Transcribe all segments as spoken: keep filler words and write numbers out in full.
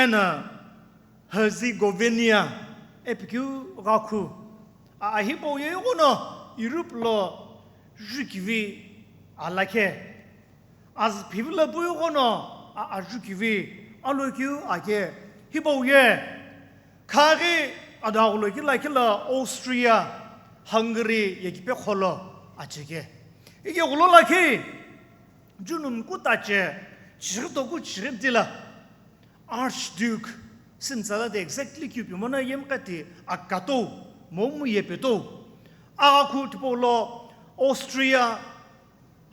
na Herzegovina ipikeu ghakhu. A, a hipau ye ighono Europe lo jukivi alakhe. Azü phivilo pu ighono a, a jukivi alokeu akhe. Hipau ye khaghi adaghulo kila kila Austria, Hungary ye kipe kholo achekhe. Ike ghulo lakhi June mkutache, chighi toku chighi dila Archduke, simtsala de exactly keu pimona yemqati akatou, momu yepetou. Agakhu tipau lo Austria,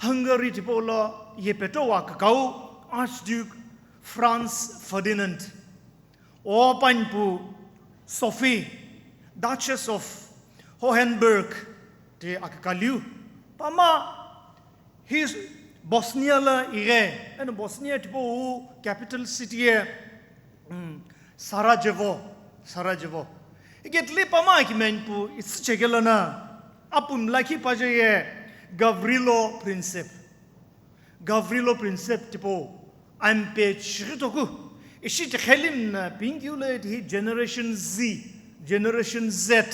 Hungary tipau lo yepetou akakau Archduke Franz Ferdinand. O panipu Sophie, Duchess of Hohenberg, ti akakaliu. Pama hi Bosnia la ighe, eno Bosnia tipau capital city ye, mm, Sarajevo, Sarajevo. Iketli pama ki menipu itsü chekelo na, apum lakhi paje ye Gavrilo Princip. Gavrilo Princip tipau ampe chighi toku. Ishi tikhelim na pingkiu le tihi Generation Z, Generation Z.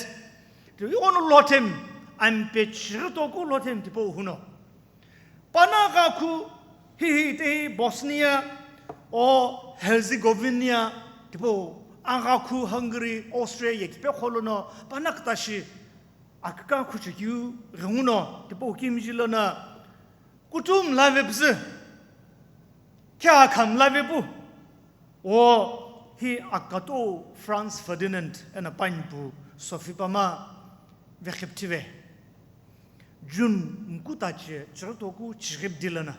Ti ighono Lothian, ampe chighi toku Lothian tipau huno. Pana ghakhu hihi tihi Bosnia o Herzegovina tipau aghakhu Hungary, Austria ye kipe kholo no pana ktashi akaka khuchekeu ghenguno tipau kimiji lono kutum lave püzü, khe akha mlave pu. O hi akatou Franz Ferdinand eno panipu Sophie pama vekhipthive. June mkutache chighi toku chighi dila na.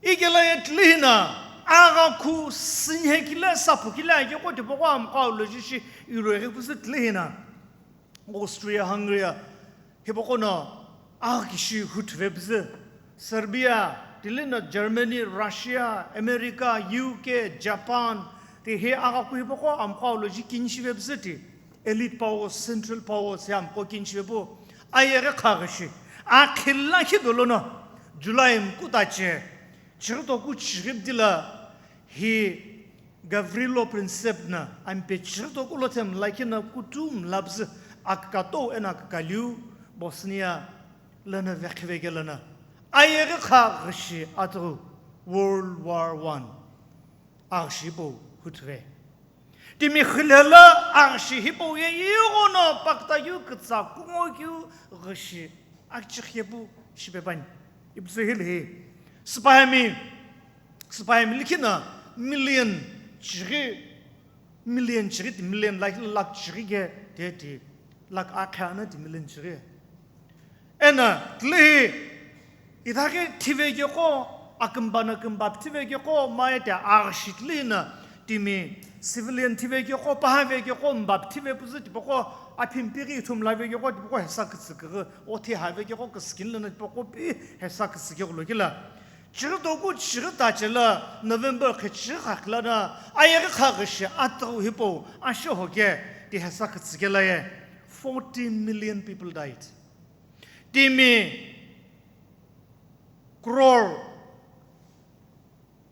Ikela ye tlihi na aghakhu sinhe kila saphu kila ye ko tipaqo amqo lo jishi iro ghi püzü tlihi na. Austria, Hungary, hipaqo no aghi kishi huthuve püzü. Serbia, tili no Germany, Russia, America, U K, Japan, ti hi aghakhu hipaqo amqo lo ji kinishive püzü ti. Elite powers, central powers, hi amqo kinishive pu. Ayeghi khaghi shi. Akhila khi dolono, July mkutache, chighi toku chighi dila hi Gavrilo Princip na ampe chighi toku Lothian lakhi na kutum labzü akatou eno akakaliu Bosnia lono vekhive kelo na. Ayeghi khaghi shi atughu World War One. Aghi shi hipau huthuve. Timi khilhela aghi shi hipau ye ighono pakta keu kütsa kungo keu ghi shi achikhie pu shipepani. Ipüzü hili hi. Süpahemi, süpahemi likhi na million chighi, million chighi ti million lakh, lakh chighi ke te ti lakh akha na ti million chighi. Eno tlihi ithaghi thive keqo, akümba no kümba thive keqo, maye te aghi shi tlihi na timi civilian thive keqo, pahave keqo, mba thive püzü tipaqo, aphimpighi ithum lave keqo, tipaqo hesa kütsü kighi, othi have keqo, küsükin lono tipaqo pi hesa kütsü keghulo kila. Chighi toku chighi tache la November khe chighi khakhi la na ayeghi khaghi shi atughu hipau ashoho ke ti hesa kütsü kela ye forty million people died. Timi crore,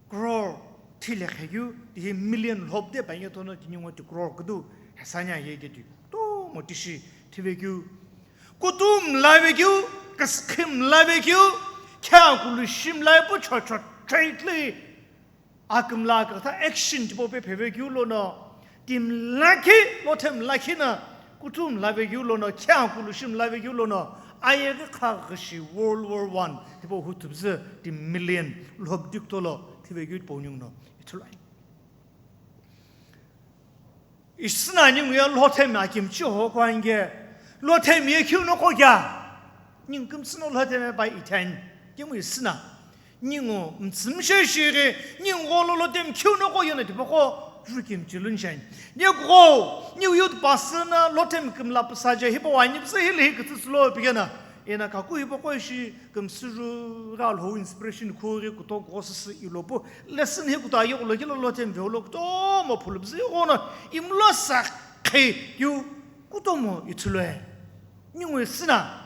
crore thile khekeu, tihi million lhobde bange tono tini ngo ti crore kudu hesania ye ke ti. Tomo tishi thive keu. Kutum lave keu, küsükhim lave keu, khe akulu shim lave pu cho cho trade le. Akümla akütha action tipau pe pheve keu lono, timi lakhi, Lothian lakhi na, kutum lave keu lono, khe akulu shim lave keu lono, ayeghi khaghi shi World War One tipau hutubzü ti million lhobdi kutolo thive keu tipau ninguno ithulu ani. Isüna ningu ye Lothian akimchi hoqo ange, Lothian ye keu noqo kea? Ningu kümtsü no Lothian pai ithani, kemu isüna. Ningu mtsümshe shighi, ningu gholo Lothian keu noqo yeno tipaqo, ju kimchi lunshani. Ningu gho, ningu youth pastor na Lothian kümla püsaje hipau ani püsü hili hi kütsü sülo pigena. Ena kaku hipaqo ishi kümsüju gha lhou inspiration khughi kutomo gho süsü ilo pu lesson hi kutomo ayeghulo kilo Lothian veulo kutomo phulupüzü ighono imlo sakhi keu kutomo ithulue. Ningu isüna.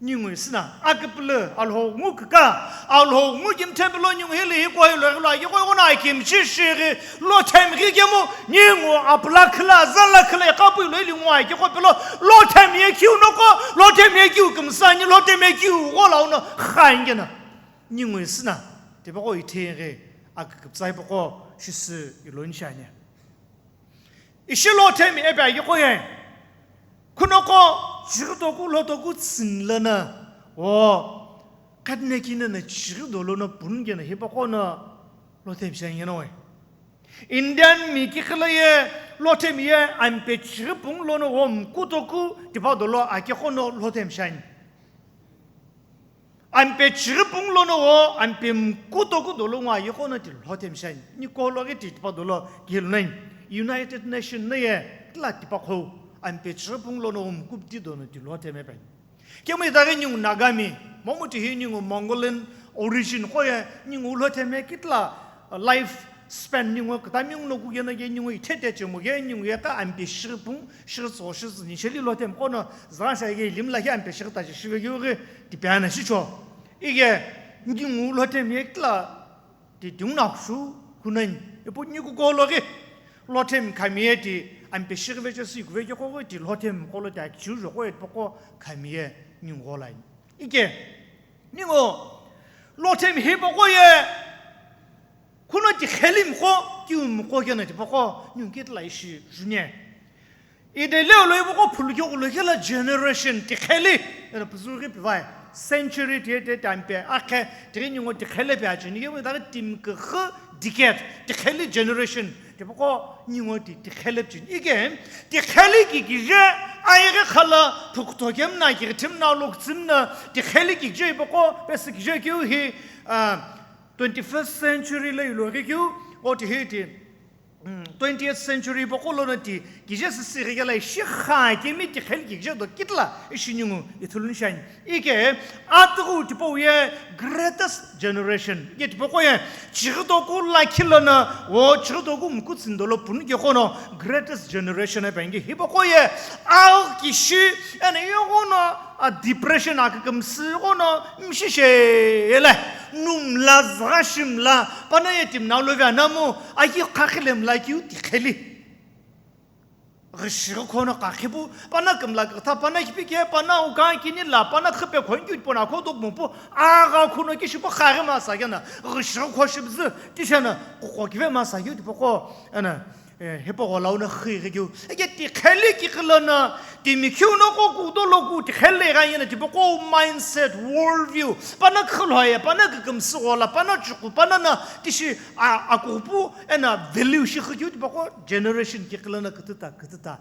Ningu isina, akipulu, Alhou ngu kika, Alhou ngu kimthe pilo ningu hili hiko hilo hilo, yiko yiko na kimchi shiri, lo themi kikemu, ningu apula khila, zala khila, kapu ilo hili ngwa yiko pilo, lo themi ye kiu noko, lo themi ye kiu kimsani, lo themi ye kiu gola uno, khangena. Ningu isina, tipaqo ithenge, akikipsai paqo, shisi ilo nishani. Ishi lo themi epe ayiko ye. Khunoko chighi toku lo toku tsini lana. O, kadne kina na chighi dolo na punu kena hipaqo na lo themi shani no we. Indian mi kikhila ye, lo themi ye, ampe chighi pung lono wo mku toku, tipa dolo akiko no lo themi shani. Ampe chighi pung lono wo, ampe mku toku dolo ngwa yiko no ti lo themi shani. Ni kolo ghi ti tipa dolo kilu nani. United Nation na ye, tila tipa kho, ampe chighi pung lono wo mku pti dono ti lo themi pen. Kemu itaghi ningu Nagami, momu ti hi ningu Mongolian origin ko ye, ningu lo themi kitla life span ningu kutami nguno kugena ye ningu ithete chemu ye ningu ye ka ampe shighi pung, shighi tso, shighi tsini sheli lo themi kono, zan sha ye limla ye ampe shighi tachi shighi yu ghi, tipiana shicho. Ige, ningu lo themi ye kila, ti tiung na shu, kunan, ipu ningu kolo ghi, lo themi khami ye ti, ampe shighi veche si kuve ye ko ghi ti lo themi kolo ti akichiu jo ko ye poko khami ye ningu gola. Ige, ningu, lo themi hipaqo ye, Khuno tikheli mqo, kiu mqo kena tipaqo, ningu kitla ishi junior. Ide leo lo ipaqo phulu keu lo kela generation tikheli, ena puzughi pivai, century tiye te time pe, akhe, tighi ningu tikheli pe acheni, yemu daghi timkikhi decade, tikheli generation, tipaqo ningu ti, tikheli pcheni. Ike, tikheli ki kije, ayeghi khala, phukutho kemna, kighitimna, lokutsimna, tikheli ki kije ipaqo, pesi kije keu hi, ah, twenty-first century lo ilo ghi keu, o ti hi ti, mm, twentieth century paqo lono ti, kije sisi ghi kela ishi kha kemi tikheli ki kije do kitla ishi ningu ithulu nishani. Ike, atughu tipau ye greatest generation. Ike tipaqo ye, chighi toku lakhi lono, o chighi toku mku tsini dolo punu ke kono greatest generation e penge. Hipaqo ye, aghi kishi, ena ye kono, a depression akikimsi ghono mshishe ele, numla zgha shimla, pana ye timna lovi anamu, aki khakhile mla kiu tikheli. Ghishighi khono kakhipu, pana kimla kitha, pana kipike, pana uka kini la, pana khipe khon kiu pona kho dok mupu, agha khuno kishipu khaghi masa kena, ghishighi kho shibzi, tishena, kukho kive masa kiu tipaqo, ena, Eh, hipaqo launa khighi keu. Eke tikheli ki kila na, timi khiu no ko ku do lo ku tikheli gha yena tipaqo mindset, world view. Pana khilhoye, pana kikimsi ghola, pana chuku, pana na tishi a, akupu, ena value shi khikeu tipaqo generation ki kila na kitita, kitita.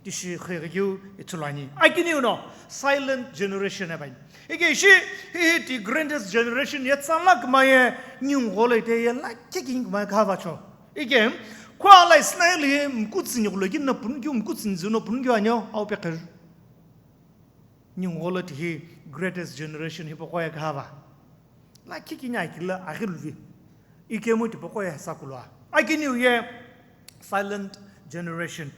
Tishi khighi keu ithulu ani. Akini uno, silent generation abai. Eke ishi, hi hi ti greatest generation ye tsala kma ye, ningu gholo ite ye lakhi kini kma ye khavacho. Ike, khua la Ismail hi mkutsi nyukulo kina punu keu, mkutsi nzuno punu keu anyo, au pe kheju. Ningu gholo ti hi greatest generation hipaqo ye khava. Lakhi kini akila aghi luvi. Ike mu tipaqo ye sakulwa. Akini uye silent generation.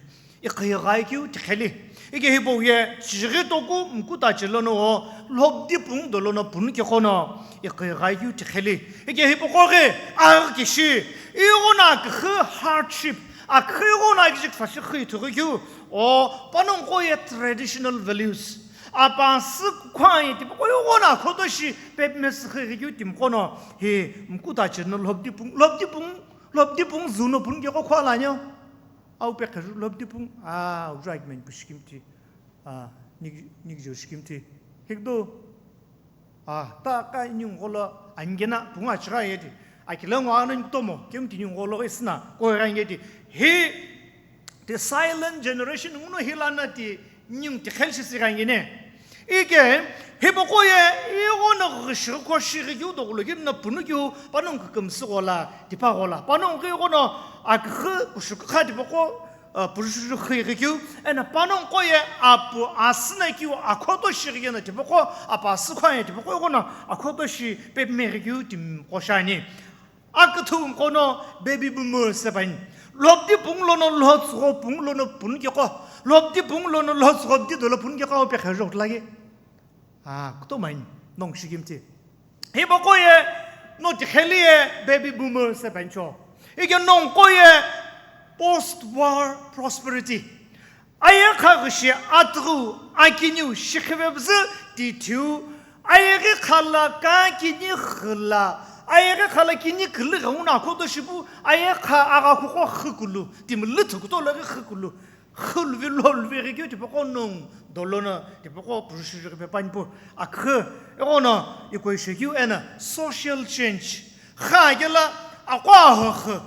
Iqhighai keu tikheli. Ike hipau ye, chighi toku mkuta chilono wo, lhobdi pung dolono punu kekhono, iqhighai keu tikheli. Ike hipaqo ghi, aghi kishi, ighono akhi hardship, akhi ighono akhi jik fashi khi thughi keu, o, panongu ye traditional values. Apasü khua ye tipaqo ighono akhoto shi, pepmesi khi keu timqono, hi mkuta chilono lhobdi pung, lhobdi pung, lhobdi pung zuno punu kekho khua lanyo. Au pe kheju lhobdi pung, a, uju akimeni pu shikimthi, a, nik-, nikjo shikimthi. Hikdo, a, ta ka ningu gholo angena punga chigha yeti. Akila ngwa ano niktomo, kemti ningu gholo isna, ko gha ngeti. Hi, the silent generation, uno hilana ti, Ningu tikheli shi sigha ngene. Ike, hipaqo ye, ighono ghishighi kho shighi keu doghulo keu na punu keu, panongu kikimsi ghola, tipa ghola. Panongu ighono akhi kushukha tipaqo, a, pushukhu keu, ena panongu ye apu asina keu akhoto shighi kena tipaqo, apasü khua ye tipaqo ighono akhoto shi pepmeghi keu timqo shani. Aküthü mqono baby boomers sepani. Lhobdi pung lono lhotsügho pung lono punu kekho. Lhobdi pung lono lhotsügho bdi dolo punu kekho au pe khejo kutla ke. Ah, kutomo ani, nongu shikimthi. Hipaqo ye no tiqheli ye baby boomers ipani cho. Ike nongu qo ye post war prosperity. Ayeghi kha ghishi atughu akiniu shikhive bzü tithiu. Ayeghi kha la ka kini ghila. Ayeghi kha la kini kili ghengu no akhoto shipu. Ayeghi kha agha khuqo khikulu. Timili thukuto laghi khikulu. Khuluvi loluvi ghi keu tipaqo nongu dolo no tipaqo purushujughi pe panipu. Akhi, eghono iko ishekeu eno social change. Kha kela aqo ahoxü.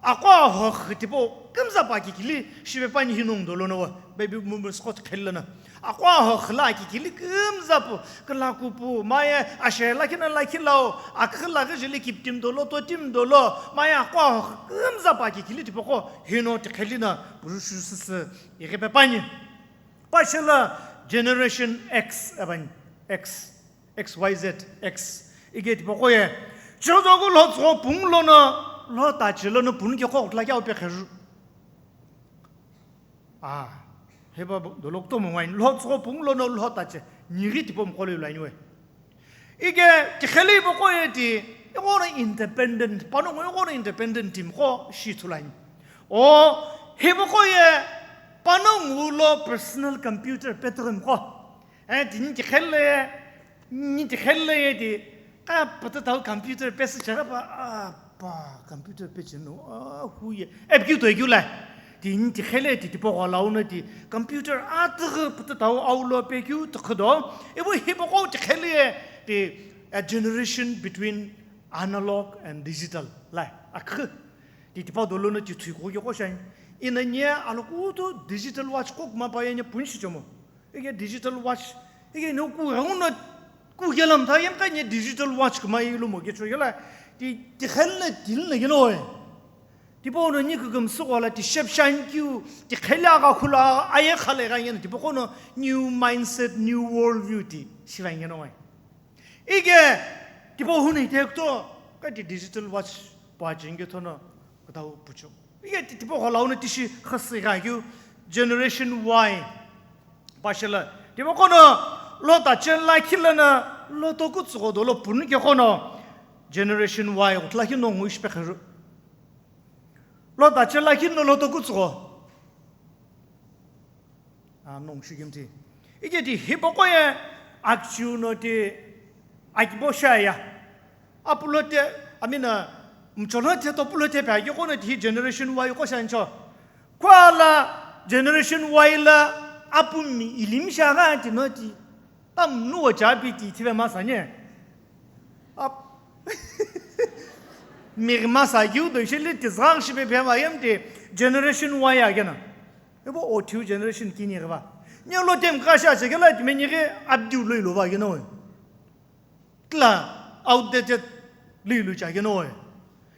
Aqo ahoxü tipaqo kümza pa kikili shipe pani hi nongu dolo no wa. Baby boomers qo tiqheli lono. Aqo ahoxü la kikili kümza pu. Kila kupu, maye ashe lakhi na lakhi lao, akhi laghi jeli kiptim dolo, totim dolo, maye aqo ahoxü kümza pa kikili tipaqo. Hino tiqheli no purushusüsü ighi pe pani. Pashe la Generation X ipani, X, X Y Z, X. Ike tipaqo ye. Chozo gu lho tsügho pungu lono, lho tachi lono pungu ke qo kutla kya upe kheru. Ah, heba dolo kutomo wine. Lho tsügho pungu lono lho tachi. Nighi tipaqo mqolo ilo ani we. Ike tiqheli ipaqo ye ti, ighono independent, panongu ighono independent team qo shi thulani. O, hipaqo ye panongu lo personal computer petrol qo. Eh, tini tiqheli ye, ni tiqheli ye ti, ka pata tau computer pesi chara pa, ah, pa, computer pe chino, ah, hu ye. Epikeu toi keu la. Tini tiqheli ti tipaqo lau no ti computer atughu putu tau aulo pekeu tikhido. Ipu hipaqo tiqheli ti a generation between analog and digital la akhi. Ti tipaqo dolo no ti thui ko ke qo shani. Ina nye alokutu digital watch qo kuma pa ye nye punshi chomo. Ike digital watch. Ike no ku rang no ku gelam tha yem ka nye digital watch kuma ilu mo ke cho yela. Ti, tiqheli na til na geno e. Tipaqo no ni kükümsü qo la ti shepshan keu, tiqheli agha khula ayeghi kha le gha ngeno, tipaqo no new mindset, new world view ti shiva ngeno e. Ike tipaqo huni tekto ka ti digital watch pa chinge thono ka tau pucho. Ike ti tipaqo lau no tishi khasi gha keu generation Y. Pashe la, tipaqo no lho tachi lakhi lono lho toku tsügho dolo pungu ke qo no generation Y kutla khe nongu ishi pe kheru. Lho tachi lakhi no lho toku tsügho. Ah, nongu shikimthi. Ike ti hipaqo ye akichiu no ti akibo shaya. Apulo te, amina, mcholo te topulo te pe ake qo no ti hi generation Y qo shancho. Kwa la generation Y la apumi ilim shagha ti no ti. Tam nuwa chapi ti thive masa nye. Ap-, mi masa kiu do ishili ti zang shipe pe va yem ti generation Y agena. Ebo o thiu generation kini ghiva. Nye lo tem ka sha che kela ti me nye ghi abdiu lo ilo va gena we. Tla outdated lilu cha geno e.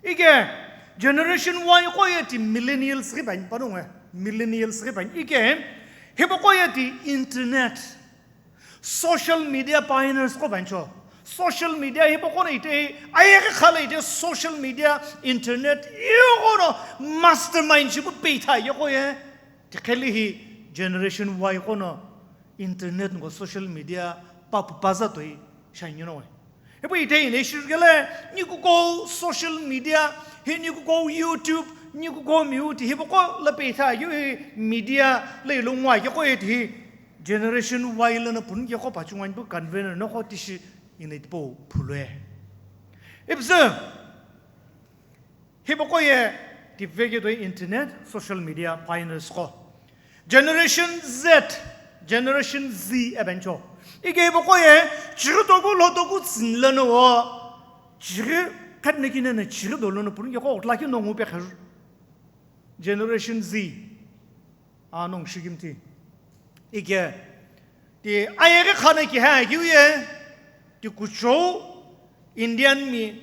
Ike generation Y qo ye ti millennials ghi pani panongu e. Millennials ghi pani. Ike hipaqo ye ti internet, social media pioneers qo panicho. Social media hipaqo no ite ayeghi kha le ite social media, internet ighono mastermind shipu peitha ye qo ye. Tiqheli hi generation Y qo no internet ngo social media papu paza toi shangino we. Ipu ite ine shirgele, nikuko social media, hi nikuko YouTube, nikuko miu ti hipaqo la peitha yu hi media le lo ngwa ke qo ye ti hi generation Y lono pungu ke qo pachungwa nipu convener no qo tishi ine tipo phulwe. Ipse, hipaqo ye tipveke toi internet, social media pioneers qo. Generation Z, Generation Z ebencho. Ike hipaqo ye chighi toku lo toku tsini lono wo. Chighi khatna kina na chighi dolo no pungu ke qo utla ke nongu pe kharu. Generation Z. A nongu shikimthi. Ike ti ayeghi khana ki ha kiu ye ti kuchou Indian mi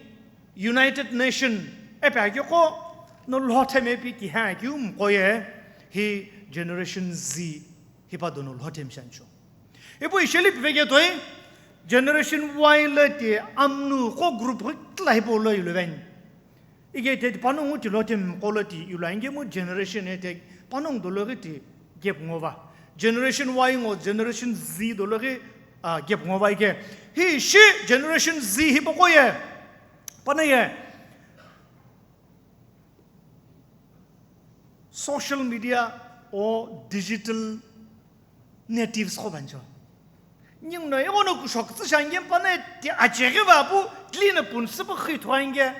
United Nation epe ake qo no lhothe me pi ki ha kiu mqo ye hi Generation Z hipa dono lhothe mi shancho. Ipu isheli piveke toi Generation Y le ti amnu qo group ghi tla hipo lo ilu veni. Ike te panongu ti lo tem qolo ti ilo ange mu generation e te panongu dolo ghi ti gap ngo va. Generation Y ngo generation Z dolo ghi Ah, gap ngo vai ke. Hi shi Generation Z hipaqo ye. Pana ye. Social media or digital natives qo bancho. Ninguno ighono kushok tsu shange pana ti acheghi va pu, tli na punsu pu khi thuange.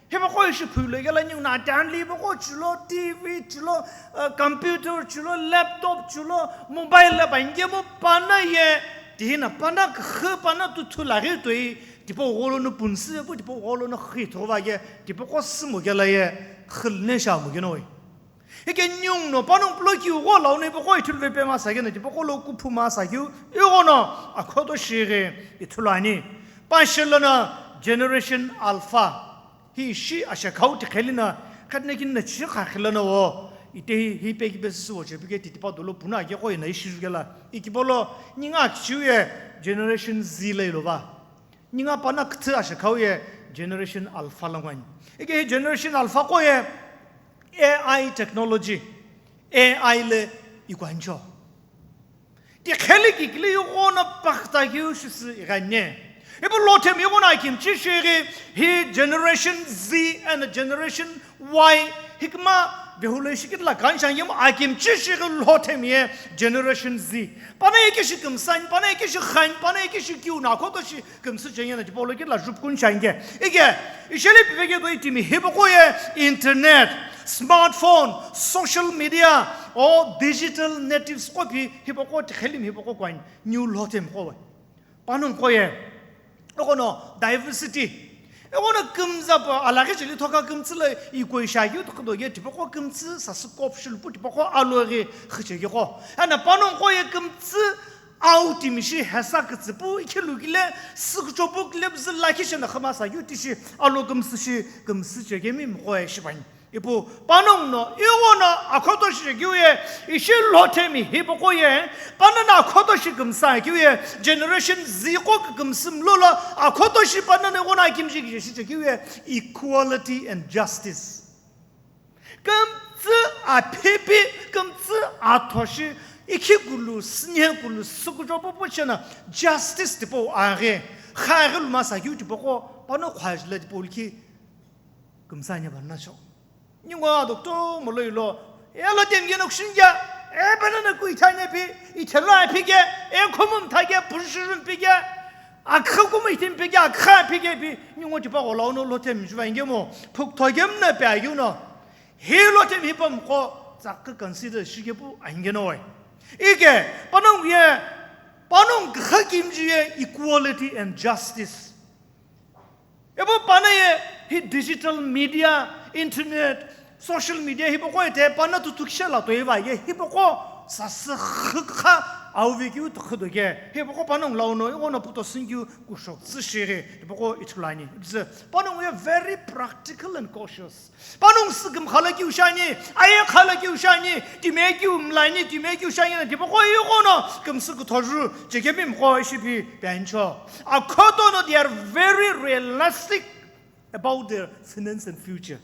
Hipaqo ishi phulo igala ninguno atanli hipaqo chulo, T V chulo, uh, computer chulo, laptop chulo, mobile la bange mo pana ye, tihina pana khe pana tu thulaghi toi, tipaqo lono punsu pu, tipaqo lono khi thuva ye, tipaqo simo gela ye, khilne sha mo geno. Hike ninguno panongu pulo kiu gho launo hipaqo ithulu vepe masa keno, tipaqo lo kuphu masa kiu, ighono akhoto shighi ithulu ani. Pashilono Generation Alpha. Hi shi ashakhau tiqhelino, khatna kinna chi kha khilono wo. Ite hi, hi peki pesi wo chepi ke titipa dolo puna ake qo ina ishi jugela. Ikipolo, ninga kichiu ye Generation Z la ilova. Ninga pana kthi ashakhau ye Generation Alpha langwani. Ike hi Generation Alpha qo ye A I technology, A I le ikwancho. Tiqheli kikili ighono pakhta kiu shisi ighane. Ipu lothem ighono akimchi shighi hi Generation Z and Generation Y hikma vehulo ishi kitla kanshan yem akimchi shighi lothem ye Generation Z. Pana ye kishi kumsan, pana ye kishi khan, pana ye kishi kiu na khoto shi kumsu chengena tipolo kitla jup kunshan ke. Ike, ishele piveke do itimi hipaqo ye internet, smartphone, social media, o digital natives qo pi hipaqo tiqhelimi hipaqo kwan new lothem qo we. Panongu qo ye. Ighono diversity. Ighono kumza pa alaghi chili thoka kumtsu le ikoi sha yu tokdo ye tipaqo kumtsu sasü kop shilpu tipaqo aloghi khiche ye qo. Ana panongu qo ye kumtsu au timishi hesa kütsüpu ikhilu kile sükchopu kile bzü lakhi shena khama sa yu tishi alo kumtsu shi kumtsu chekemi mqo ye shibani. Ipu panongu no, ighono akhoto shi kiu ye, ishi lotemi hipaqo ye, panongu akhoto shi kumsa kiu ye, Generation Z qo kumsum lolo, akhoto shi panongu ighono akimji kiu ye, equality and justice. Kumtsu aphipi, kumtsu athoshi, ikhi kulu, sinye kulu, sukujo popo chena, justice tipo aghe, khaghe luma sa kiu tipo qo, panongu khajla tipo ulki, kumsa nya banna cho. Ningu doctor moloi lo, e lotemi geno kushinja, e banana ku ithane pi, ithelo aphike, e khomum thake, pushurun pike, akha kumu itim pike, akha pike pi, ningu tipa gola ono lotemi juva ingemo, phuk thogem na pe ayuno. Hi lotemi hipam ko, tsak consider shikepu angeno wai. Ike, panongu ye, panongu kha kimji ye equality and justice. Ebo pana ye hi digital media, internet, social media hipaqo ye te pana tutukisha la toiva ye hipaqo sasü khikha auvi kiu tukhudo ke hipaqo panongu launo ighono puto singkiu kushok tsü shighi hipaqo ithulu ani. It's a panongu ye very practical and cautious. Panongu süküm khala kiu shani, aye khala kiu shani, time kiu mlani, time kiu shani na tipaqo ighono kumsü kuthoju chekemi mqo ishi pi pencho. Akhoto no they are very realistic about their finance and future.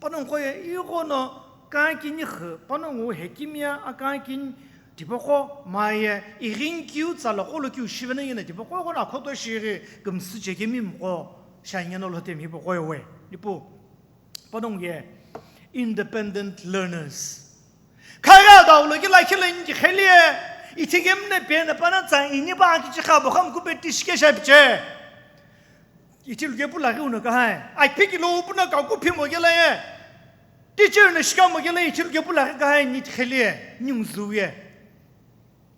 Panongu ye ighono kankini khe, panongu hekimia akankin tipaqo maye ighin kiu tsala qolo kiu shivena yena tipaqo ighono akhoto shighi kumsü chekemi mqo. Shangena lotemi hipaqo ye we. Ipu. Panongu ye independent learners. Khagha daulo ki lakhi le nji kheli ye. Ithi gemne pe na pana tsa ini ba ki chikha bo kham ku pe tishike sha piche. Ithi luge pu laghi uno ka hai. Ai phi ki lo pu na ka ku phi mo gela ye. Teacher ne shika mo gela ithi luge pu laghi ka hai ni kheli ye. Nyung zu ye.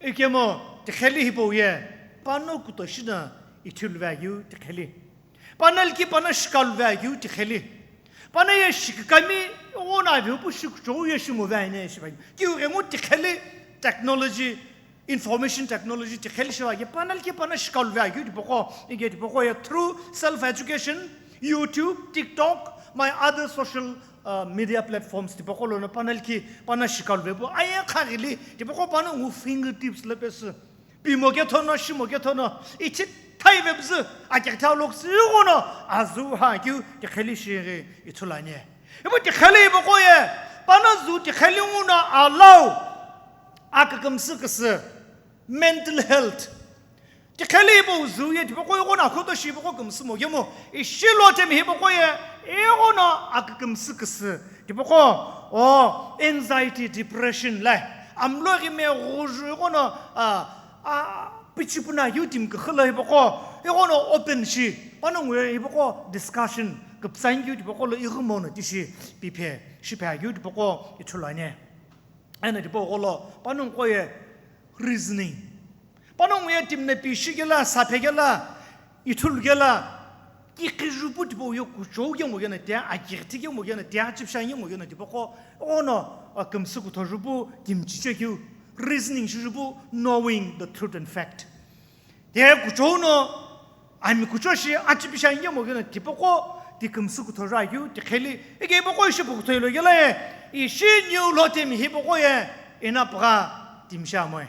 Ikemo tiqheli hipau ye, pano kutoshina ithulu vayu tiqheli. Panalki pana shikalu vayu tiqheli. Pana ye shikikami, ona viupu shikuchou ye shimu vaine shivayu. Kiu rengu tiqheli technology, information technology tiqheli shivaye. Panalki pana shikalu vayu tipoko, ige tipoko ye through self-education, YouTube, TikTok, my other social uh, media platforms tipaqo lono panalki pana shikalu vepu aye khaghili tipaqo pana ngu fingertips le pesu. Pimo kethono, shimo kethono, ithi thai vepzü, akekthau loksi yugono, azu ha kiu tiqheli shighi ithulani. Ipu tiqheli ipaqo ye, pana zu tiqheli nguno alau, akakümsü küsü. Mental health. Tiqheli hipau züu ye tipaqo ighono akhoto shi ipaqo kümsü mo kemu. Ishi low time hipaqo ye ighono akükümsü küsü. Tipaqo o anxiety, depression la. Amlo ghi me ghuju ighono a, a, pichipuna yu timi küxü lo hipaqo ighono open shi. Panongu ye hipaqo discussion küpütsa ani keu tipaqo lo ighi mono tishi piphe, shiphe keu tipaqo ithulu ani. Eno tipaqo lo panongu qo ye reasoning. Panongu ye timi no pi shi kela, saphe kela, ithulu kela, kikhi jupu tipau ye kuchou kemu kena tia, akighithi kemu kena tia, achipsha kemu kena tipaqo, ono, a, kümsü kutho jupu, kimchiche keu, reasoning shi jupu, knowing the truth and fact. Te kuchou no, ami kuchou shi achipsha kemu kena tipaqo, ti kümsü kutho ju akeu, tiqheli, ike ipaqo ishi pu kutho ilo kela ye, ishi niu low time hipaqo ye, ina pagha timi shi amoe.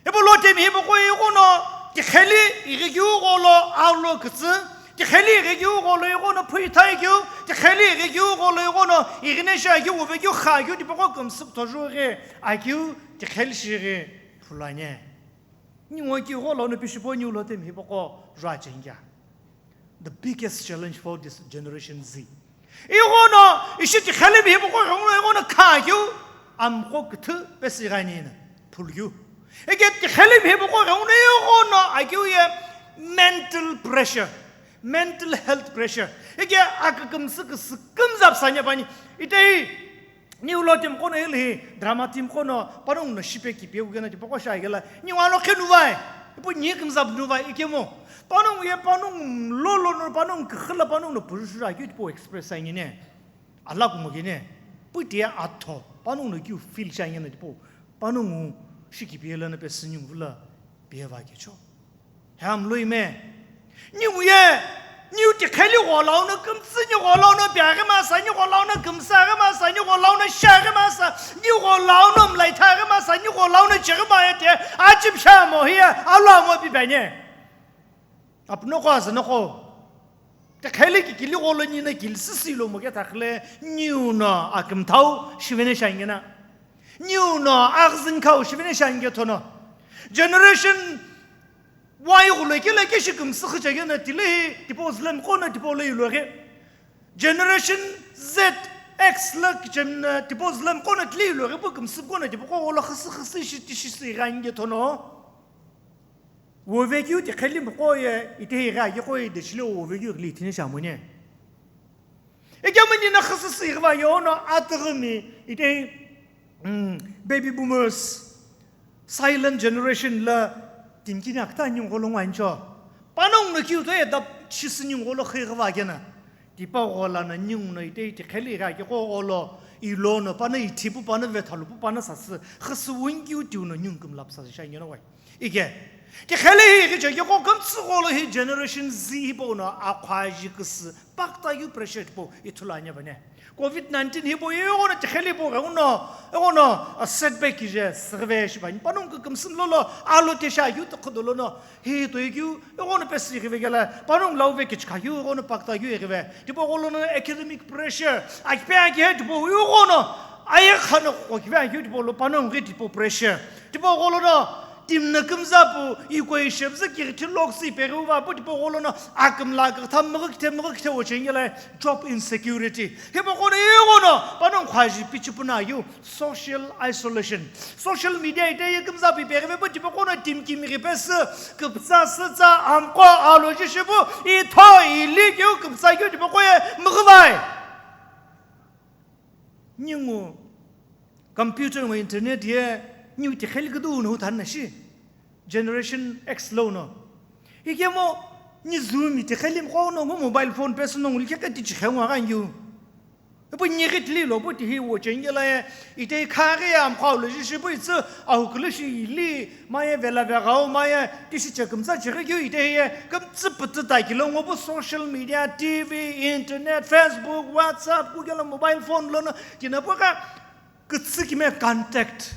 Ipu low time hipaqo ighono, tiqheli ighi keu gholo aulo kütsü, tiqheli ighi keu gholo ighono phuithai keu, tiqheli ighi keu gholo ighono ighine shi akeu, uve keu, kha keu, tipaqo kümsü kutho ju ghi akeu, tiqheli shi ghi phulu ani. Ningu akeu gholo no pishipo niu low time hipaqo ju acheni kea. The biggest challenge for this Generation Z. Ighono, ishi tiqheli hipaqo ighono, ighono kha keu, amqo küthü pesi ghaini na, phulu keu. Ike tiqheli hipaqo ighono, ighono akeu ye mental pressure, mental health pressure. Ike akükümsü küsü kümzap sanya bani. Itei Niu low time qo no hile hi, drama time qo no, panongu no shipe kipe kukena tipaqo shi akela, niu alo khenu vai, ipu ni kümzap nu vai, ikemu. Panongu ye panongu lolo no, panongu küxü la panongu no purushu akeu tipau express sa ani ne. Ala kumo kene, pu tia atho, panongu no keu feel shi ani ne tipau, panongu shi kipe la na pe sü niu vula, pe va kecho. Hem lui me. Niu ye, niu tiqheli gholau no kümtsü, ni gholau no piaghi masa, ni gholau no kümsaghi masa, ni gholau no shiaghi masa, ni gholau no mlaithaghi masa, ni gholau no chighi maye te, achipsha mo hiye, alua mo pi bene. Apuno qo, azüno qo. Tiqheli kikili gholo ni no kilisisi lo mo ke thakhle, niu no akümthau shivene shangena. Niu no aghzüngkhau shivene shange thono. Generation Y ghulo kela keshi kümsü khüchagena tilehi tipau zülem qo no tipau lo iloghi. Generation Z, X lo kichem no tipau zülem qo no tilehi iloghi pu kümsü qo no tipaqo gholo khüsü khüsü shi tishi sü ighange thono. Wovekeu tiqheli miqo ye, itehi ighi akiqo ye, deshile wovekeu ghili ithine shamone. Ekemuni no khüsüsü ighiva yono atüghümi itehi, mm, baby boomers, silent generation la timkini akta ningu lo ngwancho. Panongu no kiu to ye dap chisü ningu lo khighiva kena. Tipaqo lono ningu no itehi tiqheli ighi akiqo gholo, ilono pano ithipu pano vethalupu pano sasü, khüsü wunkiu tiu no ningu kümlapsa sha ngeno wai. Ike, tiqheli hi ighi chekeu qo kümtsü gholo hi Generation Z hipau no akhuaji küsü pakta keu pressure tipau ithulu ani bane. Covid nineteen hipau ighono tiqheli hipau ghenguno, ighono, a, setback kije sürüve shibani. Panongu kükümsü lolo, alo tesha keu tokhodolo no, hi toi keu, ighono pesü ighive kela, panongu lau ve kichikha keu, ighono pakta keu ighive. Tipaqo lono academic pressure, akipe akihe tipau ighono, aye khano kokive akeu tipau lo panongu ghi tipau pressure. Tipaqo lono, Timi no kümza pu, ikoi shepüzü kighithi loksi peghiu va pu tipaqo lono akümla akükha müghükithe müghükithe ochengela job insecurity. Hipaqo no ighono, panongu khuaji pichipuna yu social isolation. Social media ite ye kümza pu ipeghive pu tipaqo no timi kimi ghipesü, küpütsa sütsa, amqo aloji shipu, itho ili keu küpütsa keu tipaqo ye müghüvai. Ningu computer ngo internet ye niu tiqheli küdou no huthan na shi. Generation X lo no. Ikemu ni Zoom tiqheli mqo no ngo mobile phone pesü no nguli keke tichi khengu agha ngiu. Ipu ni ghi tili lo pu tihi wo chengela ye ite khaghi ya mqo lo ji shi pu itsu ahu kulu shi ili Maye vela veghau maye tishi che kümtsa chighi keu ite hiye kümtsü pütsü ta kilo ngo pu social media, T V, internet, Facebook, WhatsApp, Google, mobile phone lono tina pu ka kütsü kime contact.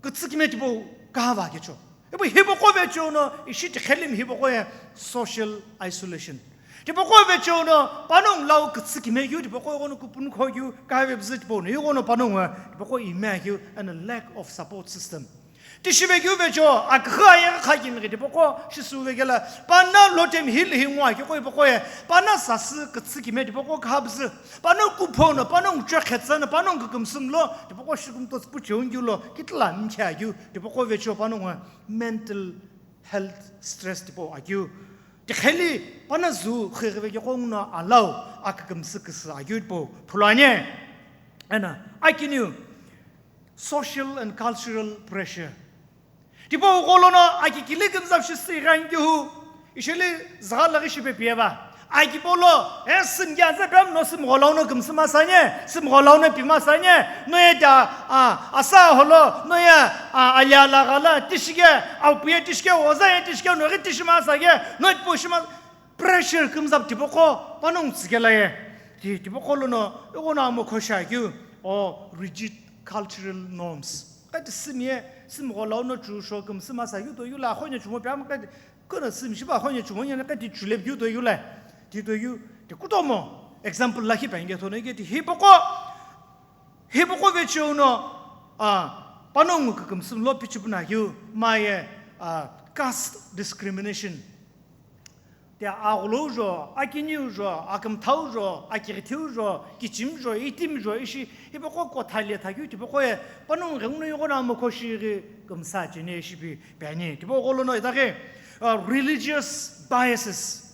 Kütsü kime tipau kava kecho. Ipu hipaqo vecho no ishi tiqheli mi hipaqo ye social isolation. Tipaqo vecho no panongu lau kütsü kime keu tipaqo ighono kupunu kho keu kave bzü tipau no ighono panongu tipaqo ime keu and a lack of support system. Tishi vekeu vecho, aküxü ayeghi kha kimi ghi tipaqo shisüve kela, pana Lotemi hilehi ngo akiqo ipoqo ye, pana sasü kütsü kime tipaqo khabzü, pana kupho no, pana nguchekhe tsü no, pana ngukükümsü mlo, tipaqo shikumto tsüpu cheungkeu lo, kitila mkhe akeu, tipaqo vecho pana ngo mental health stress tipaqo akeu. Tikheli pana zu khighive keqo nguno alau akükümsü küsü akeu tipaqo phulane. Ena, akiniu, social and cultural pressure. Tipaqo lono aki kile kümzap shi si ghan kihu, isheli zgha laghi shipe pieva. Aki polo, e sim kya za pem no sim gholau no kümsü masanye, sim gholau no pi masanye, no ye ta, a, asa holo, no ye, a, alia la ghala, tishike, au puye tishike, oza ye tishike, no ghi tishi masake, no po shi ma-, pressure kümzap tipaqo, panong tsikela ye. Ti, tipaqo lono, iqo no amo khosha keu, o rigid cultural norms. Kati sim ye, sim gholau no chu sho kümsü masakeu to yula, khonye chumo pya ma kati, kono sim shiba khonye chumo nyene kati chulep keu to yula. Ti to yu, ti kutomo, example lakhi pa inge tono ike ti hipaqo, hipaqo vecheu no, a, panong kükümsü mlo pichipuna keu, maye, a, caste discrimination. Te aghulou jo, akiniu jo, akümthau jo, akighitiu jo, kichim jo, itim jo, ishi, hipaqo kotha letha keu tipaqo ye, panong ghenguno iqo no amo khoshi ghi kümsa chene ishi pi, piani. Tipaqo lono itaghi, uh, religious biases.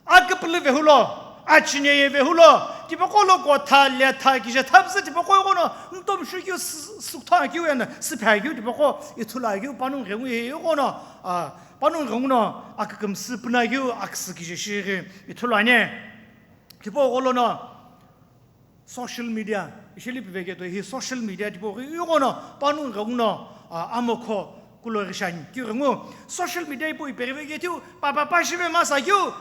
Aküpülü vehulo, achine ye vehulo, tipaqo lo kotha letha kije thapsü tipaqo iqo no, ntom shukeu s-, suktha keu ena, sipha keu tipaqo, ithulu akeu, panong ghengu ye iqo no, a, panong ghenguno akükümsü puna keu, aküsü kije shighi ithulu ane. Tipaqo lono social media, isheli piveke to hi social media tipaqo iqo no panong ghenguno, a, amokho kulo ghi shani. Keu ghengu social media ipo ipeghi veke tiu, pa pa pa shive masakeu,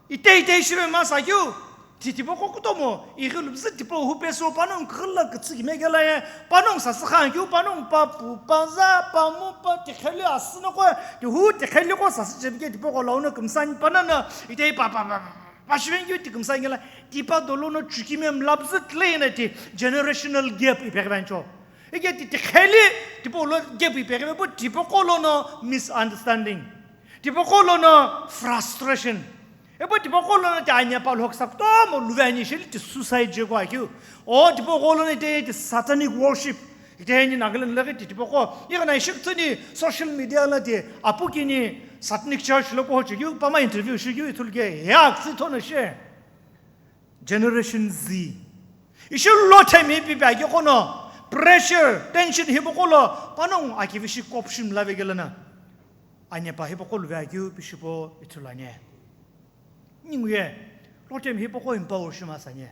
itei itei shive masakeu. Ti tipaqo kutomo, ighi lubzü tipaqo hu pesu panong küxü la kütsü kime kela ye, panong sasü khan keu, panong pa pu, pa za, pa mu, pa tikheli asü no ko, ti hu tikheli ko sasü chepike tipaqo lau no kümsani panana, itei pa pa pa pa, pa shiven keu ti kümsani kela, tipa dolo no chukime mlabzü tle na ti generational gap ipeghi vancho. Ike ti tikheli, tipaqo lo gap ipeghi vepu, tipaqo lono misunderstanding. Tipaqo lono frustration. Epo tipaqo lono ti anya pa lhoksa kutomo luve ani sheli ti suicide je ko akeu. O tipaqo lono ti, ti satanic worship. Ite ni Nagaland laghi ti tipaqo. Igana ishiktsüni social media la ti apu kini satanic church lo ko chikeu, pama interview shikeu ithulu ke, ya ktsi tono she. Generation Z. Ishi Lotemi pi pa keqo no, pressure, tension hipaqo lo, panong akivishi kop shimla vekela na. Anya pa hipaqo luve akeu pishipo ithulu ane. Ningu ye, Lotemi hipaqo empower shi masanye.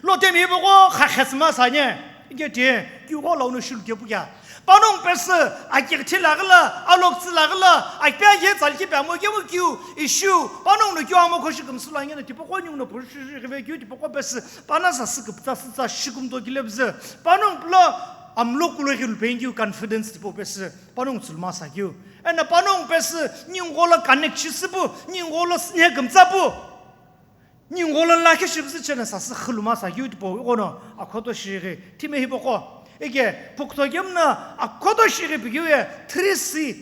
Lotemi hipaqo khakhes masanye. Ike ti, keu gholau no shilu kepu kya. Panong pesü, akighithi laghi la, aloktsü laghi la, akipia ye tsalki pya mo kemu keu, ishiu, panong no keu amo khoshi kümsü lo angena, tipaqo ningu no puru shi shi ghive keu, tipaqo pesü, pana sasü küptsa sütsa shikumto kilebzü. Panong plo, amlo kulo ghi lupe keu confidence tipaqo pesü. Panong tsüluma sakeu. Ena panong pesü ningu lo connect shisüpu, ningu lo sine kümtsapu. Ningu lo lakhi shipüsü chena sasü khuluma sakeu tipaqo iqo no akhoto shighi timi hipaqo. Ike pukto kemna akhoto shighi pikeu ye three C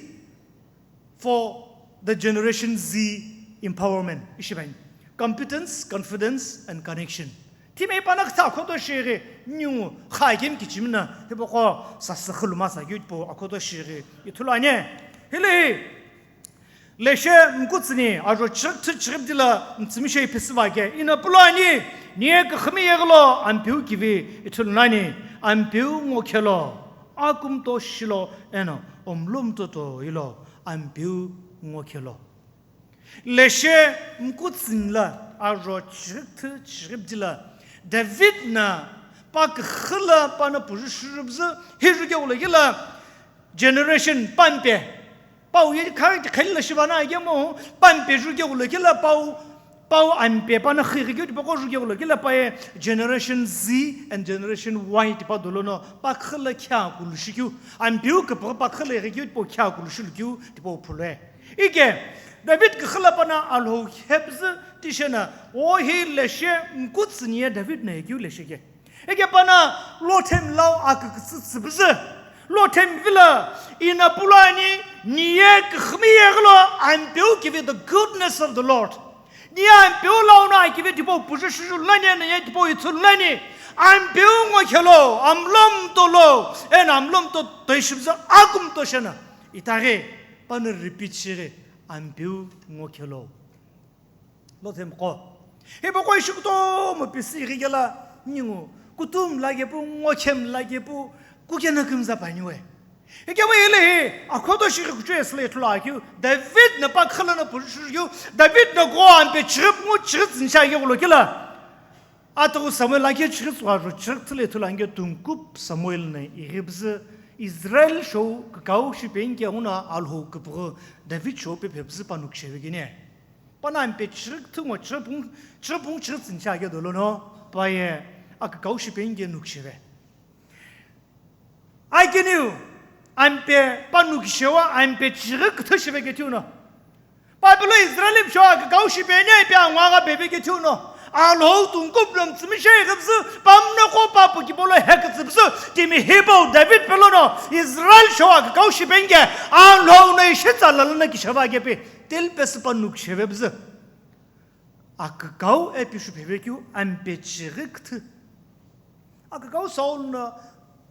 for the Generation Z empowerment. Ishibai. Competence, confidence, and connection. Timi pana kutha akhoto shighi ningu kha kemi kichimna hipaqo sasü khuluma sakeu tipaqo akhoto shighi ithulu ane. Hili hi, leshe mkutsüni ajo chighi-, chighi-, chighipdi la mtsümishe iphisiva ke, ina pulo ani, niye küxümi yeghilo Ampeu kivi ithulu nani, Ampeu ngo khelo, akumto shilo eno omlumtoto ilo, Ampeu ngo khelo. Leshe mkutsüni la ajo chighi-, chighipdi la David na pa küxü la pana puju shurubzü hi juke ulo kila generation pampe. Pau ye kha khali la shivana ye mo pampe juke ulo kila pau, pau ampe pana khighi keu tipaqo juke ulo kila pa ye Generation Z and Generation Y tipa dolo no pa khila kya kulu shikeu. Ampeu ke pa khila ye keu tipaqo kya kulu shilu keu tipaqo phulue. Ike, David küxü la pana Alhou khepzü tishena, o hi leshe mkutsüni ye David na yekeu leshe ke. Ike pana Lotemi lau akükütsü tsüpüzü, Lo themvilo, ina pulani, niye kiximiye gilo, Ampeu kivi the goodness of the Lord. Niye Ampeu launo akivi tipau puju shuju lani, niye tipau itsu lani, Ampeu ngo khelo, amlom tolo, ena amlom to toishibza akum to shena. Itaghi, pano repeat shighi, Ampeu ngo khelo. Lo themqo. Hipaqo ishi kutomo pisi ighikela ningu kutum lakepu, ngokhem lakepu, kukena kümza paniwe. Ikemu ile hi, akhoto shighi kuchwe sile ithulu akeu, David na pa khala na purishu keu, David na go ampe chirip ngu chirip zinsha ye ulo kila. Atughu Samuel ake chirip tsugha ro chirip tsile ithulu ange tungkup Samuel na ighibzi Israel show kakau shipenge una alho kupughu David show pe pebzi panuk shevegene. Pana ampe chirikthü ngo chiripung, chiripung chiritsüni shi ake dolo no, paye akükau shipeni ke nuksheve. Akiniu, ampe pa nukshewa, ampe chirikthü shive ke thiu no. Bible Israel msho akükau shipeni pe angwa ga bebe ke thiu no. Alhou tungkup lom tsimi she gapsu, pamno ko papu ki bolo hek tsipsu, timi hibo David pelo no, Israel sho akükau shipeni ke, alhou no ishi tsalala na kishava ke pe. Tel pesi pa nuksheve bzü. Akükau epi shupheve keu ampe chighi küthü. Akükau Saul no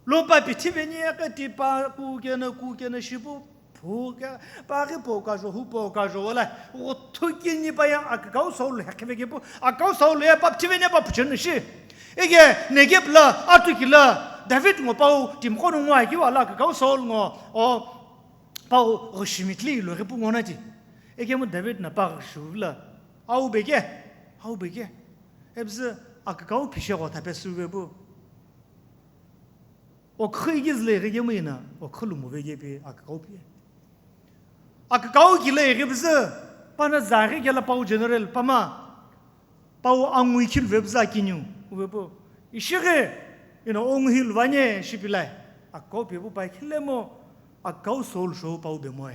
lopa pithi veni eke tipa kukena kukena shipu phuke paghi po kajo hu po kajo wala uthu kini pa ya akükau Saul hekhive kepu akükau Saul ya pa pithi veni pa puchenu shi. Ege Negeb la atu kila David ngo pau timqo no ngwa kiu ala akükau Saul ngo o pau ghoshimithli lo ghi pu ngona ti. Ekemu David na pa ghoshu la. Au beke, au beke. Ebzü akükau phishe gho thape suve bu. Okhü igizle ghi gemu ina, okhü lu muve gepi akükau pi. Akükau kile ghi bzü, pana zaghi kela pau general pama. Pau angui khilve bzü akiniu, uve pu. Ishighi, ina ongu hilvanye shipilai. Akükau pi bu pai khilemo, akükau Saul sho pau bemoe.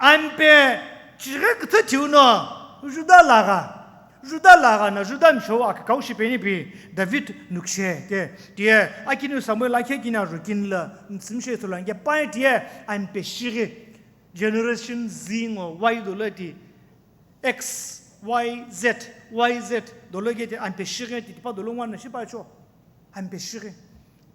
Ampe chighi küthü thiu no, Juda lagha, Juda lagha na Juda msho akükau shipeni pi David nukshe ke, tiye, akiniu Samuel akhe kini ajo kinla, ntsümshe thulange pai tiye, ampe shighi, Generation Z ngo, Y dolo ti, X, Y, Z, Y Z, dolo ke ti, ampe shighi ti, tipa dolo ngwa na shipa cho. Ampe shighi.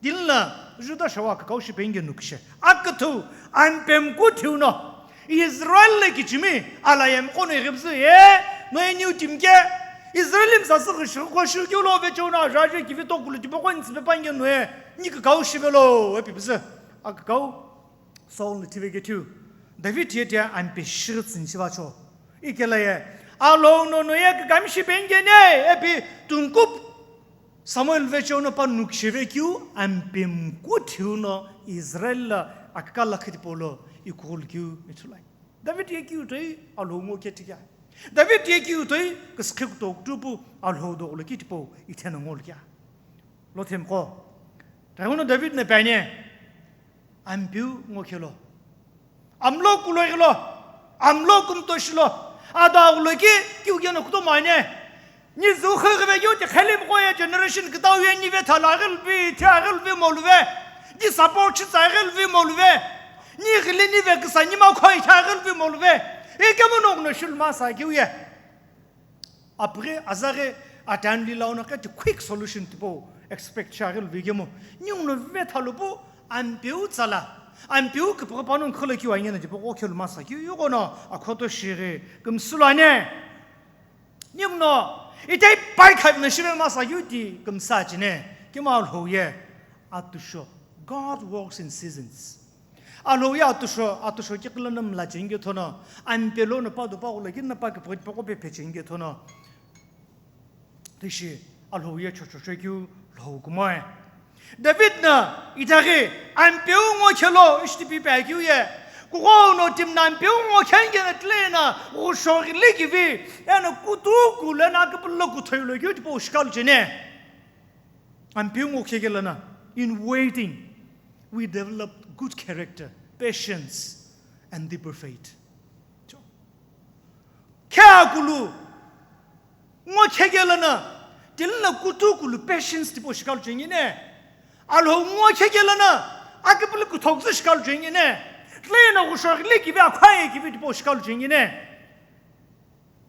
Dinla, Juda shawa akükau shipenge nukishe. Aküthü, ampe mku thiu no. Israel le kichimi, ala ye mko no ighibzü ye, no ye niu timke. Israel im sasü ghi shighi ko shighi keu lo ve cheu no, aja aja kivi tokulu tipa ko ntsipe pange no ye, ni kükau shive lo, epi bzü. Akükau, Saul ni thive ke thiu. David ye tia ampe shighi tsüni shiva cho. Ikela ye, alhou no no ye kükami shipenge ne, epi tungkup Samuel vecheo no pa nuksheve keu, ampe mku thiu no Israel la akükala khitipolo ikughu lu keu ithulai. David ye keu toi alhou ngo ke tika. David ye keu toi küskhe kutok tupu alhou doglo ki tipo ithena ngol kya. Lo themqo. Tahuno David na panye. Ampeu ngo khelo. Amlo kulo ghilo. Amlo kumto shilo. Ada ulo ki kiu geno kuto mane. Ni zu khaghive yo ti khelim ko ye generation kitau ye ni ve thala ghil vi, thi aghil vi moluve. Ni support chi tsa ghil vi moluve. Ni ghili ni ve kisa ni ma khoi thi aghil vi moluve. E kemo no no shil ma sa kiu ye. Apre azaghe atan li launo ke ti quick solution tipo expect shaghi lu vigemo. Ni uno ve thalu pu ampeu tsala. Ampeu ke papa no kholo kiu anyana tipo ko khelu masa kiu yugo no akhoto shighi kümsulu ane. Nimno, itei pai khavi na shive masa yu ti kümsa chine, kima lhou ye, atusho. God works in seasons. Alhou ye atusho, atusho kiqilo na mla chenge thono, ampelo na pa do pa ghulo kin na pa ke pokot poko pe phe chenge thono. Tishi, alhou ye chocho chekeu lhou kumoe. David na, itaghi, ampeu ngo khelo, ishtipi pe akiu ye. Kughou no tim na ampeu ngo khenge na tle na, ghusho ghili kivi, ena kutu kule na akapullo kuthoi lo kiu tipo shikalu chene. Ampeu ngo khegela na, in waiting, we develop good character, patience, and deeper faith. Khe akulu, ngo khegela na, tilina kutu kulu patience tipo shikalu chengine. Alhou ngo khegela na, Akipulu kuthokzü shikalu chengene. Tleno ghushoghile kivi akhwaye kivi tipau shikalu chengene.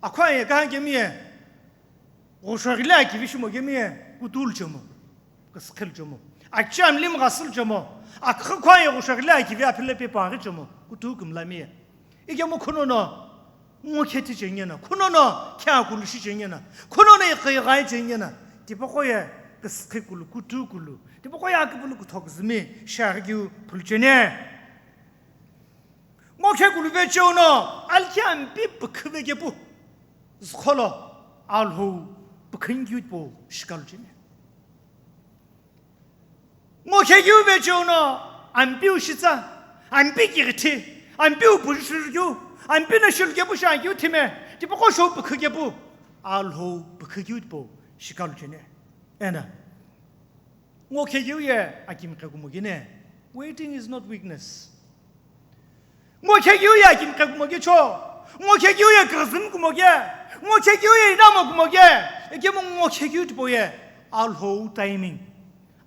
Akhwaye kaha kemiye. Ghushoghile akivi shimo kemiye. Kutulu chemo. Kasikhelu chemo. Achi amlim ghasil chemo. Akha khwaye ghushoghile akivi aphile pe paghi chemo. Kutu kumlamiye. Ikemu khunono. Ngo khe thi chengena, khunono khe akulu shi chengena, khunono iqi iqai chengena, tipaqo ye kisikhi kulu, kutu kulu, tipaqo ye akipulu kuthokzümi shiaghi keu phulu chene. Ngo khe kulu vecheo no, alkhe ampi pükhu vekepu, zükholo, Alhou pükhu keu tipau shikalu chene. Ngo khe keu vecheo no, ampiu shitsa, ampi kighithi, ampiu pushurkeu, ampi no shilukepu shakeu thime, tipaqo shou pükhu kepu, Alhou pükhu keu tipau shikalu chene. Ena, ngo khe keu ye akimqe kumo kene, waiting is not weakness. Ngo khe keu ye akimqe kumo ke cho. Ngo khe keu ye kazim kumo ke. Ngo khe keu ye inamo kumo ke. Ekemu ngo khe keu tipau ye. Alhou timing.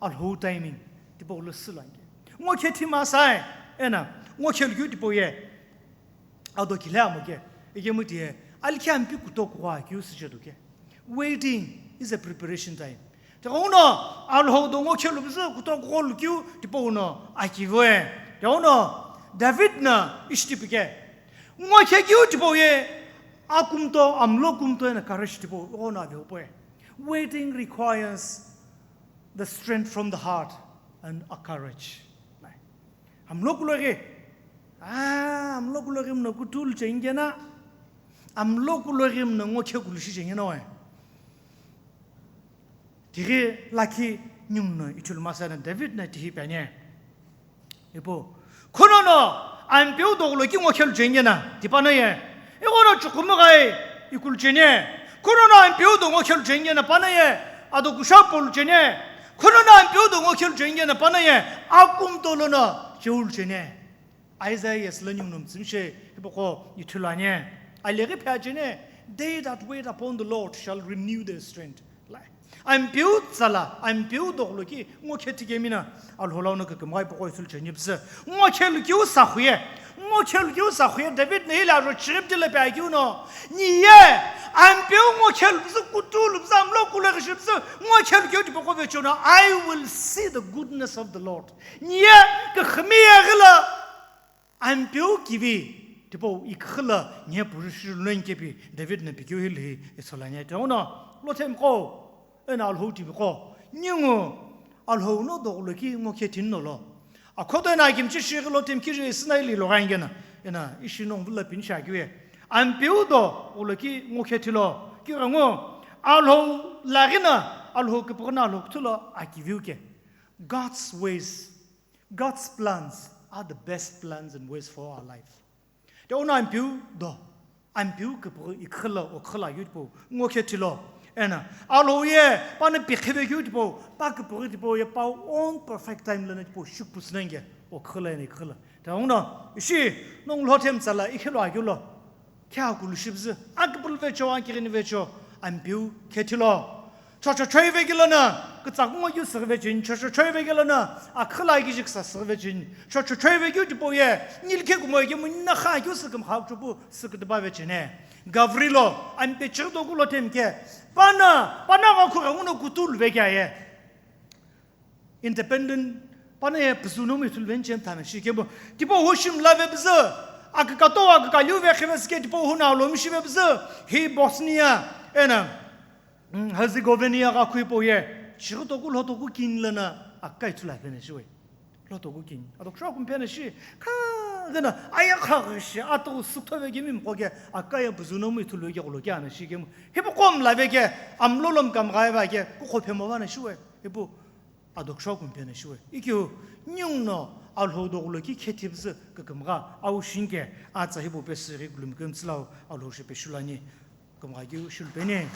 Alhou timing. Tipau lo silange. Ngo khe thima sai. Ena. Ngo khe keu tipau ye. Ado kile amo ke. Ekemu tie. Alkhe ampi kuto kuwa keu sichedo ke. Waiting is a preparation time. Tighenguno, Alhou do ngo khelu bizi kuto gholu keu tipau no akivoe. Tighenguno, David na ishi tipike. Ngo khe keu tipau ye, akumto, amlo kumto ena courage tipau, ighono aveu poe. Waiting requires the strength from the heart and a courage. Amlo kuloghi. Ah, amlo kuloghi mno kutulu chengena. Amlo kuloghi mno ngo khe kulu shi chengena oe. Tighi lakhi ningu no ithulu masana David na tihi pene. Ipo. Khunono ampiu doglo ki ngo khelu chengena. Tipana ye. Ighono chukumu gai ikulu chene. Khunono ampiu do ngo khelu chengena pana ye. Ado kusha polu chene. Khunono ampiu do ngo khelu chengena pana ye. Akum tolo no cheulu chene. Isaiah silo ningu no mtsümshe hipaqo ithulu anye. Aleghi phe achene, "They that wait upon the Lord shall renew their strength." Lai. Ampiu tsala, ampiu doglo ki ngo khe thikemina, Alhou lau no kikimghai hipaqo ithulu cheni püsü. Ngo khelu kiu sahuye. Ngo khelu kiu sahuye, David ne ila ro chirip dile pe akiu no. Niye, ampiu ngo khelu püsü, kutulu püsü, amlo kuloghi shi püsü, ngo khelu kiu tipaqo vecho no, "I will see the goodness of the Lord." Niye, kikhimi ye ghila. Ampiu kivi, tipau ikhila nye purushu lwen kepi David na pikeu hili ithulu anye. Tighenguno, lothem qo, ena Alhou tivi qo, ningu Alhou no doglo ki ngo khe thini nolo. Akhoto ena akimchi shighi lothem kiri sina ili logha ingena, ena ishi nongu vula pin sha kiwe. Ampiu doglo ki ngo khe thilo, kighengu, Alhou laghina, Alhou kipghina Alhou kuthulo akiviu ke. God's ways God's plans are the best plans and ways for our life. Tighenguno ampiu do, ampiu kipghi ikhila, okhila yu tipau, ngo khe thilo. Ena, Alhou ye, pana pikhive yu tipau, pa kipghi tipau ye, pa own perfect time lana tipau, shukpu sinenge, okhila ena ikhila. Tighenguno, ishi, nongu lothem tsala, ikhilo agiulo. Khe akulu shi püzü, akipulu vecho, akighini vecho, ampiu khe thilo. Chochochoi vekilona, kütsakungo keu süküvecheni, chochochoi vekilona, akhila kiji küsa süküvecheni, chochochoi vekeu tipau ye, nilkhe kumo ye kemu nina kha keu sükümkha kuchupu sükütüpa vecheni. Gavrilo, ampe chighi toku lothem ke, pana, pana gha khu ghenguno kutulu vekea ye. Independent, pana ye püzü nomu ithulu veni chem thana shi kemu. Tipau hu shimla ve püzü, akikato akikaliu ve khivesike tipau hu na lomi shi ve püzü, hi Bosnia, ena, mm, Herzegovina gha khu hipau ye, chighi toku lhotoku kin lana, aka ithulu avena shi we. Lhotoku kin. Ado kusho kumphena shi, kha, gana, aya kha ghi shi, ato sukthove gimi mqo ke, aka ye püzü nomu ithulu ve ke kulo ke ana shi kemu. Hipaqo mla ve ke, amlo lom kam ghai va ke, kukho phemo vana shi we. Hipau, Ado kusho kumphena shiwe. Ikeu, ningu no Alhou doglo ki khe thipüzü kükümgha, au shinke, atsa hipau pesü ghi kulumi kümtsülau Alhou shi peshilu ani. Kümgha keu shilu peni.